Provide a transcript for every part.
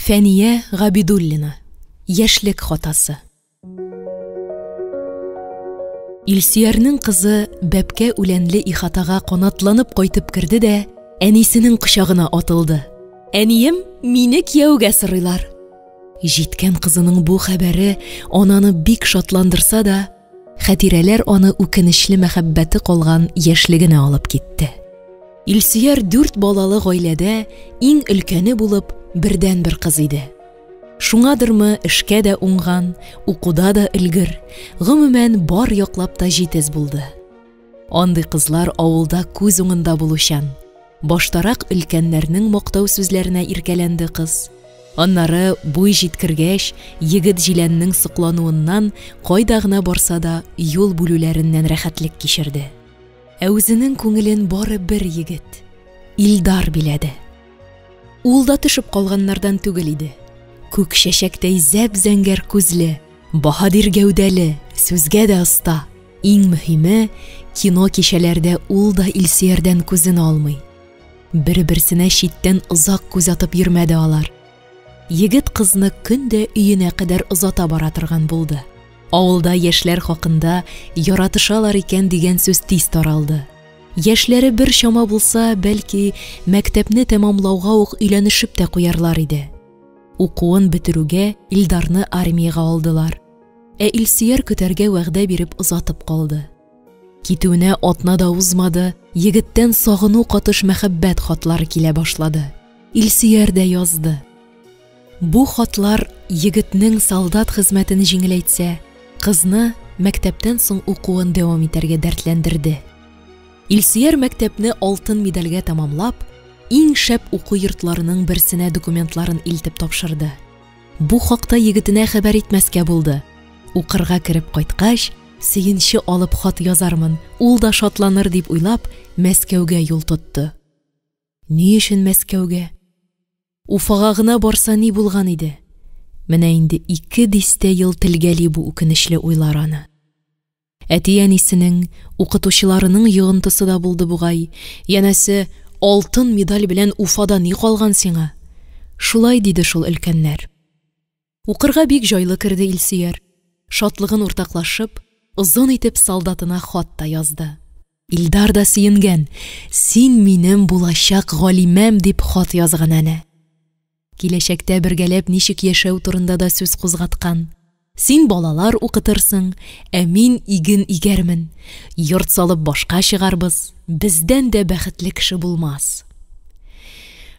Фәния Габидуллина. Яшьлек хатасы. Илсөярнең кызы бәбкә үләнле ихатага канатланып кайтып керде дә әнисенең кочагына атылды. Әнием, мине кияүгә сорыйлар. Җиткән кызының бу хәбәре ананы бик шатландырса да, хатирәләр аны үкенечле мәхәббәте калган яшьлегенә алып китте. Илсөяр дүрт балалы гаиләдә иң өлкәне булып, бердәнбер кыз иде. Шуңадырмы, эшкә дә уңган, укуда да өлгер, гомумән, бар яклап та җитез булды. Андый кызлар авылда күз уңында булучан. Баштарак өлкәннәрнең мактау сүзләренә иркәләнде кыз. Аннары буй җиткергәч, егет-җиләннең соклануыннан кайда гына барса да юл бүлүләреннән рәхәтлек кичерде. Ә үзенең күңелен бары бер егет, Илдар биләде. Ул да төшеп калганнардан түгел иде. Күк чәчәктәй зәп-зәңгәр күзле, баһадир гәүдәле, сүзгә дә оста. Иң мөһиме, кино кичәләрдә ул да Илсөярдән күзен алмый. Бер-берсенә читтән озак күз атып йөрмәде алар. Егет кызны көн дә өенә кадәр озата бара торган булды. Авылда яшьләр хакында яратышалар икән дигән сүз тиз таралды. Яшьләре бер чама булса, бәлки, мәктәпне тәмамлауга ук өйләнешеп тә куярлар иде. Укуын бетерүгә Илдарны армиягә алдылар. Ә Илсөяр көтәргә вәгъдә биреп озатып калды. Китүенә атна да узмады, егеттән сагыну катыш мәхәббәт хатлары килә башлады. Илсөяр дә язды. Бу хатлар егетнең солдат хезмәтен җиңеләйтсә, кызны мәктәптән соң укуын дәвам итәргә дәртләндерде. Илсөяр мәктәпне алтын медальгә тәмамлап, иң шәп уку йортларының берсенә документларын илтеп тапшырды. Бу хакта егетенә хәбәр итмәскә булды. Укырга кереп кайткач, сөенче алып хат язармын, ул да шатланыр дип уйлап, Мәскәүгә юл тотты. Ни өчен Мәскәүгә? Уфага гына барса ни булган иде? Менә инде ике дистә ел телгәли бу үкенечле уйлар аны. Әти-әнисенең, укытучыларының йогынтысы да булды бугай, янәсе, алтын медаль белән Уфада ни калган сиңа? Шулай диде шул өлкәннәр. Укырга бик җайлы керде Илсөяр. Шатлыгын уртаклашып, озын итеп солдатына хат та язды. Илдар да сөенгән, син минем булачак галимәм дип хат язган әнә. Киләчәктә бергәләп ничек яшәү турында да сүз кузгаткан. Син балалар укытырсың, ә мин иген игәрмен. Йорт салып башка чыгарбыз, бездән дә бәхетле кеше булмас.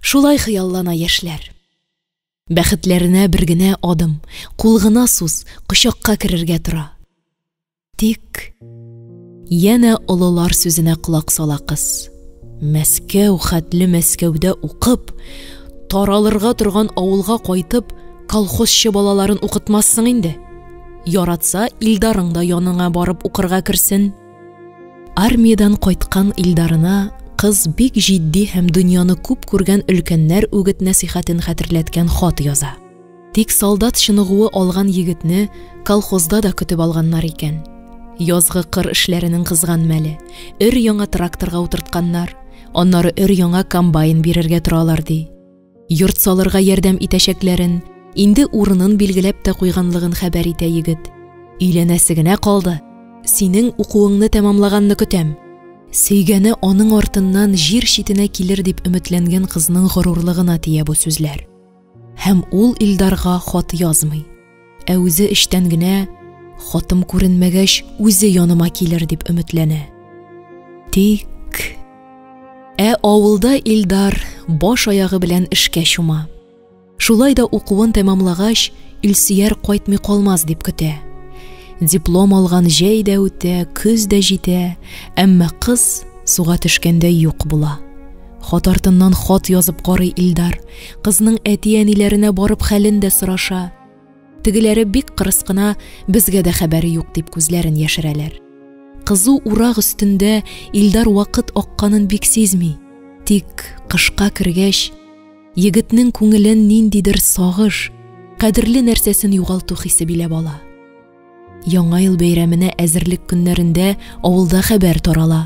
Шулай хыяллана яшьләр. Бәхетләренә бер генә адым, кул гына суз, кочакка керергә тора. Тик янә олылар сүзенә колак сала кыз. Мәскәү хәтле Мәскәүдә укып, таралырга торган авылга кайтып, колхозчы балаларын укытмассың инде. Яратса, Илдарың да яныңа барып укырга керсен. Армиядән кайткан Илдарына кыз бик җитди һәм дөньяны күп күргән өлкәннәр үгет-нәсыйхәтен хәтерләткән хат яза. Тик солдат чыныгуы алган егетне колхозда да көтеп алганнар икән. Язгы кыр эшләренең кызган мәле. Өр-яңа тракторга утыртканнар, аннары өр-яңа комбайн бирергә торалар ди. Йорт салырга ярдәм итәчәкләрен, инде урынын билгеләп тә куйганлыгын хәбәр итә егет. Өйләнәсе генә калды. Синең укуыңны тәмамлаганны көтәм. Сөйгәне аның артыннан җир читенә килер дип өметләнгән кызның горурлыгына тия бу сүзләр. Һәм ул Илдарга хат язмый. Ә үзе эчтән генә хатым күренмәгәч, үзе яныма килер дип өметләнә. Тик ә авылда Илдар баш аягы белән эшкә чума. Шулай да укуын тәмамлагач, Илсөяр кайтмый калмас дип көтә. Диплом алган җәй дә үтә, көз дә җитә, әмма кыз суга төшкәндә юк була. Хат артыннан хат язып карый Илдар. Кызның әти-әниләренә барып хәлен дә сораша. Тегеләре бик кырыс кына безгә дә хәбәре юк дип күзләрен яшерәләр. Кызу урак өстендә Илдар вакыт акканын бик сизми. Тик кышка кергәч, егетнең күңелен ниндидер сагыш, кадерле нәрсәсен югалту хисе биләп ала. Яңа ел бәйрәменә әзерлек көннәрендә авылда хәбәр тарала.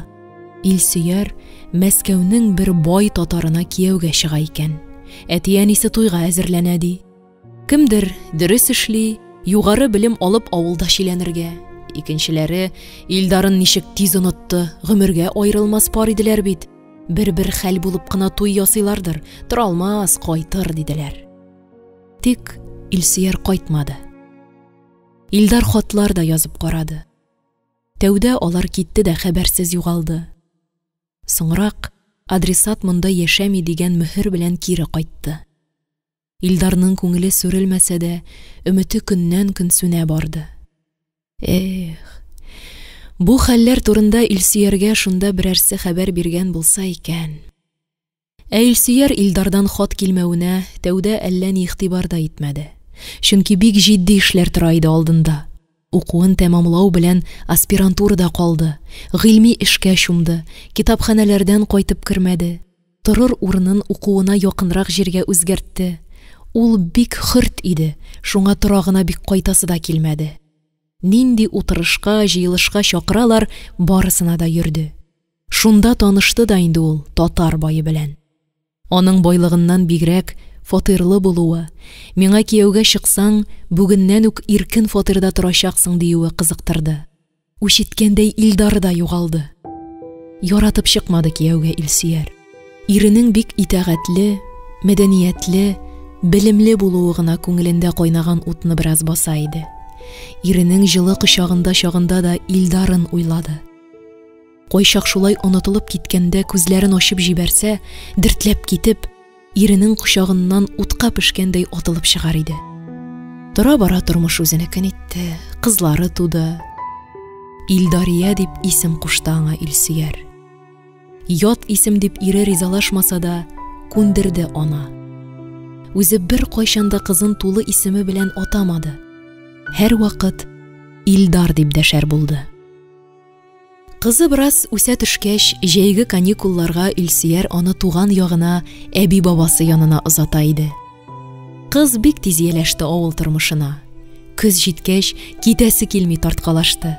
Илсөяр Мәскәүнең бер бай татарына кияүгә чыга икән. Әти-әнисе туйга әзерләнә ди. Кемдер дөрес эшли, югары белем алып авылда чиләнергә, икенчеләре Илдарын ничек тиз онытты, гомергә аерылмас пар иделәр бит, бер-бер хәл булып кына туй ясыйлардыр, тора алмас, кайтыр, диделәр. Тик Илсөяр кайтмады. Илдар хатлар да язып карады. Тәүдә алар китте дә хәбәрсез югалды. Соңрак адресат монда яшәми дигән мөһер белән кире кайтты. Илдарның күңеле сүрелмәсә дә, өмете көннән-көн сүнә барды. Эх, бу хәлләр турында Илсөяргә шунда берәрсе хәбәр биргән булса икән. Ә Илсөяр Илдардан хат килмәвенә тәүдә әллә ни игътибар да итмәде. Чөнки бик җитди эшләр тора иде алдында. Укуын тәмамлау белән аспирантурада калды, гыйльми эшкә чумды, китапханәләрдән кайтып кермәде, торыр урынын укуына якынрак җиргә үзгәртте. Ул бик хөрт иде, шуңа торагына бик кайтасы да килмәде. Нинди утырышка, җыелышка чакыралар, барысына да йөрде. Шунда танышты да инде ул татар бае белән. Аның байлыгыннан бигрәк фатирлы булуы, миңа кияүгә чыксаң, бүгеннән үк иркен фатирда торачаксың диюе кызыктырды. Үч иткәндәй Илдары да югалды. Яратып чыкмады кияүгә Илсөяр. Иренең бик итагатьле, мәдәниятле, белемле булуы гына күңелендә кайнаган утны бераз баса иде. Иренең җылы кочагында чагында да Илдарын уйлады. Кайчак шулай онытылып киткәндә күзләрен ачып җибәрсә, дертләп китеп, иренең кочагыннан утка пешкәндәй атылып чыгар иде. Тора-бара тормыш үзенекен итте, кызлары туды. Илдария дип исем кушты аңа Илсөяр. Ят исем дип ире ризалашмаса да, күндерде ана. Үзе беркайчан да кызын тулы исеме белән атамады. Һәрвакыт Илдар дип дәшәр булды. Кызы бераз үсә төшкәч, җәйге каникулларга Илсөяр аны туган ягына, әби-бабасы янына озата иде. Кыз бик тиз ияләште авыл тормышына. Көз җиткәч, китәсе килми тарткалашты.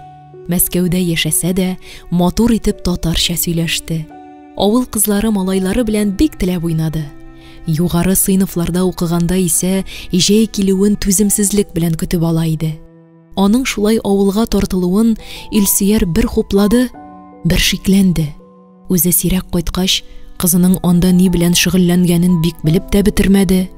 Мәскәүдә яшәсә дә, матур итеп татарча сөйләште. Авыл кызлары малайлары белән бик теләп уйнады. Югары сыйныфларда укыганда исә җәй килүен түземсезлек белән көтеп ала иде. Аның шулай авылга тартылуын Илсөяр бер хуплады, бер шикләнде. Үзе сирәк кайткач, кызының анда ни белән шөгыльләнгәнен бик белеп тә бетермәде.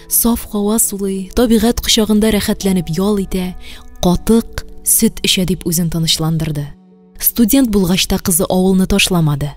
Саф һава сулый, табигать кочагында рәхәтләнеп ял итә, катык, сөт эчә дип үзен тынычландырды. Студент булгач та кызы авылны ташламады.